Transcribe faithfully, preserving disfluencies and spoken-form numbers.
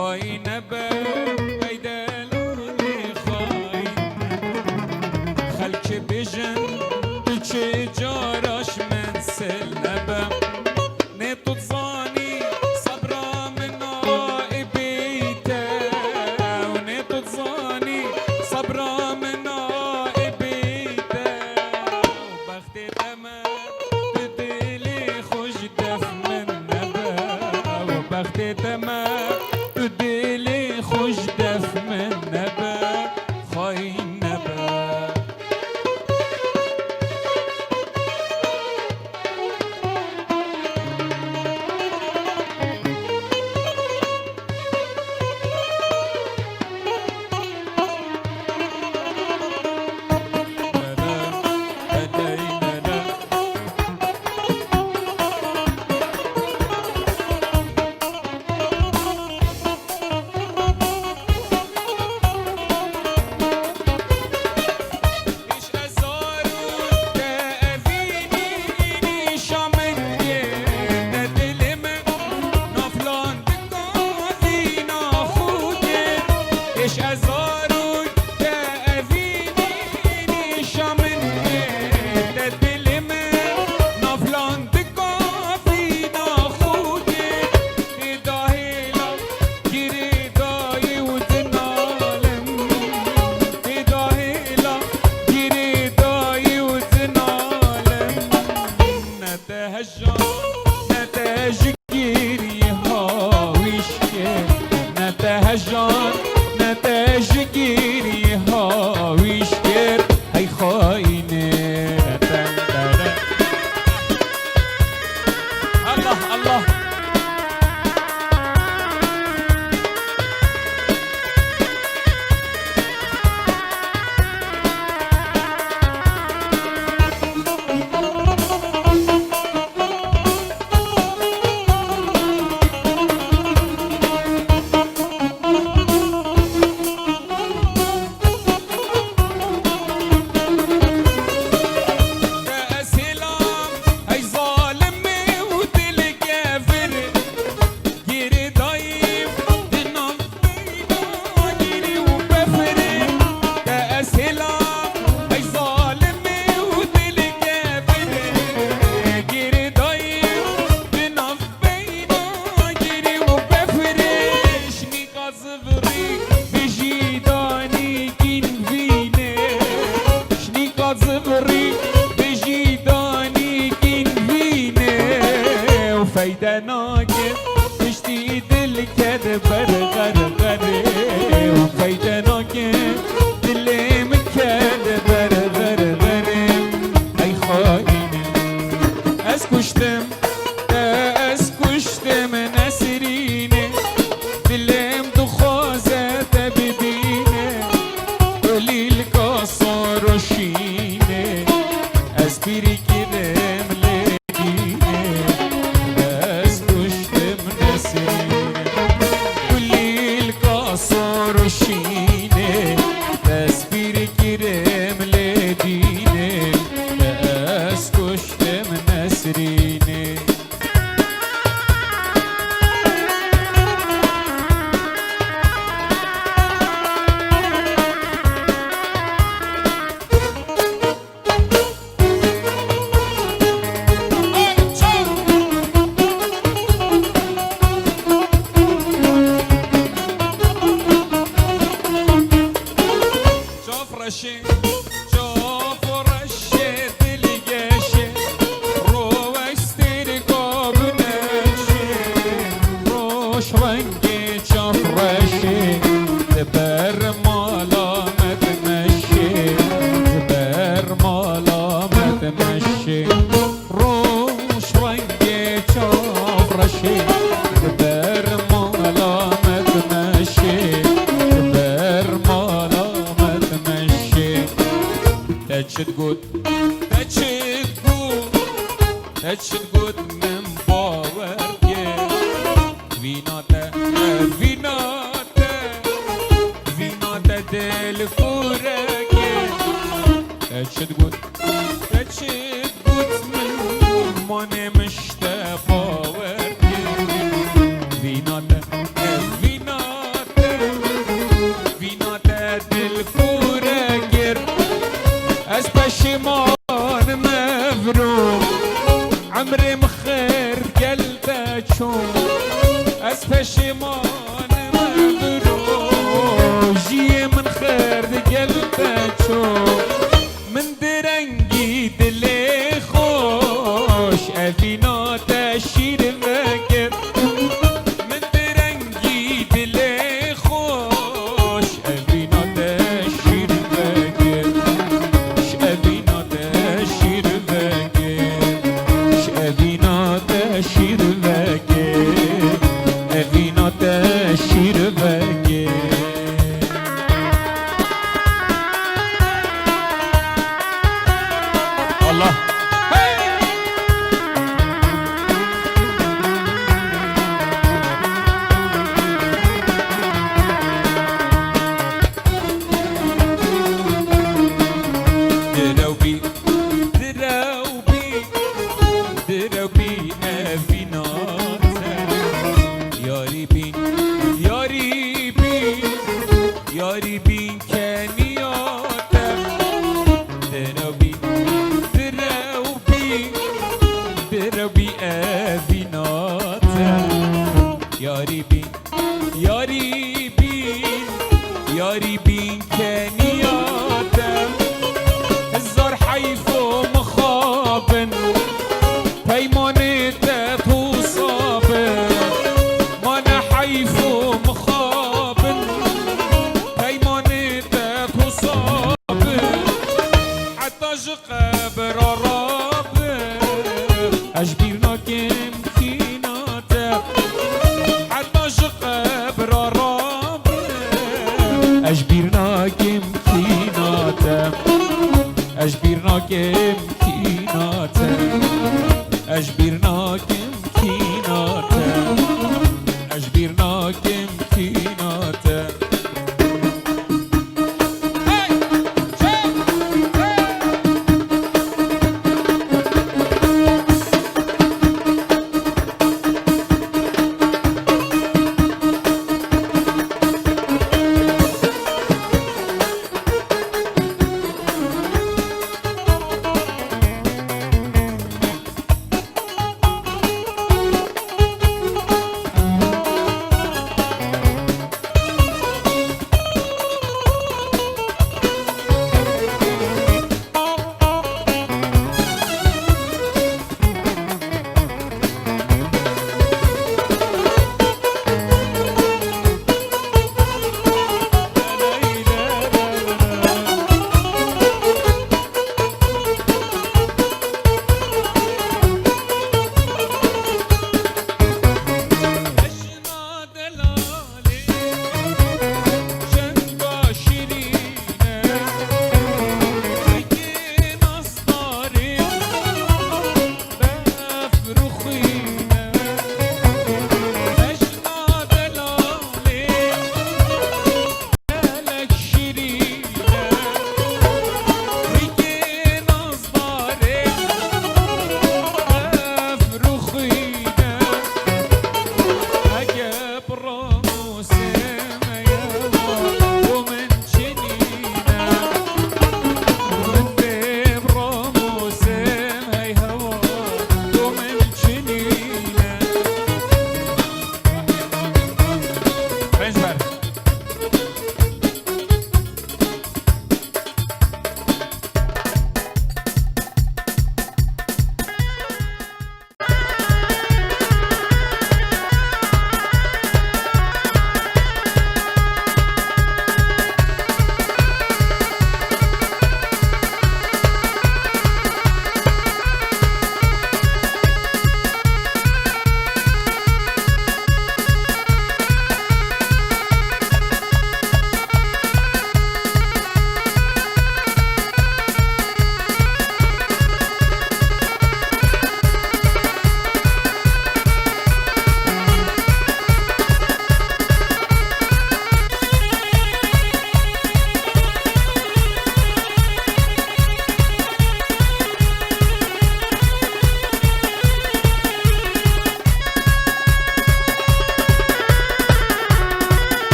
Xayîn nebe, ey delalê xayîn. Xelk bêjin, tu çi cara ji min sil nebe. Nê tu dizanî sebra min a ê bêyî te, û nê tu dizanî sebra min a ê bêyî te. Bextê te me, tu dilê xwe ji def min nebe. Bextê te me, tu dilê xwe ji def min nebe, xayîn nebe. Êş ez zarok te evînî nîşa min ê, te dilê min navlandika vîna xûdê. Tê dahêla girêdayî û dinalim, tê dahêla girêdayî û dinalim. Ne te hejan, ne te ji Girî hawîş kir, ne te hejan, ne te ji girî hawîş kir, hey xayînê. Allah, Allah. Te ez hêlam, hey zalimê û dilgevir, girêdayî di nav beyna girî û befirê. Te ez hêlam, hey zalimê û dilgevir, girêdayî di nav Beyna girî û befirê, şnîka zivirî bijî danî kîn vînê. Şnîka zivirî bijî danî kîn vînê. Û feyde nake piştî dil ked ber xer xerê. Û feyde nake dilê min ked ber xer xerê. Ey xayînê. Ez kuştim, ez kuştim Nesrînê, dilêm dixwaze te bibîne, kulîlka saroşînê, ez pîrî kirim lê dînê, ez kuştim Nesrînê, kulîlka saroşînê, ez pîrî kirim lê dînê, ez kuştim Nesrînê. Çav reşê, çav reşê, dilgeşê, rowestêr gabneşê, roj rengê çav reşê, di ber mala me dimeşê, di ber mala me dimeşê. Roj rengê çav reşê, di ber mala me dimeşê, di ber mala me dimeşê. Te çi digot, te çi digot, te çi digot min bawer kir. Vîna te, vîna te, vîna te dil kureke. Te çi digot, te çi digot min, manê min ji te bawer kir. Vîna te, vîna Manime bi rojiyê min xêr digel te ço. Min di rengî dilê xweş evîna te şîr vekir. Min di rengî dilê xweş evîna te şîr vekir. Ji evîna te şîr vekir. Ji evîna te şîr vekir. Evîna te şîr vekir. Allah. Hey! Direw bî, direw bî, direw bî evîna te. Yarî bîn, yarî bîn, yarî bîn keniya te. Direw bî, direw bî, direw bî evîna te. Yarî bîn, yarî bîn, yarî bîn keniya te. Hezar heyf û mixabin, peymanê te tosa bin. Ma ne heyf û mixabin, peymanê te tosa bin. Heta ji qebra rabe, ez bîr nakim kîna te. Heta ji qebra rabe, ez bîr nakim kîna te. Ez bîr nakim kîna te. Ez bîr nakim kîna te. Ez bîr nakim kîna te.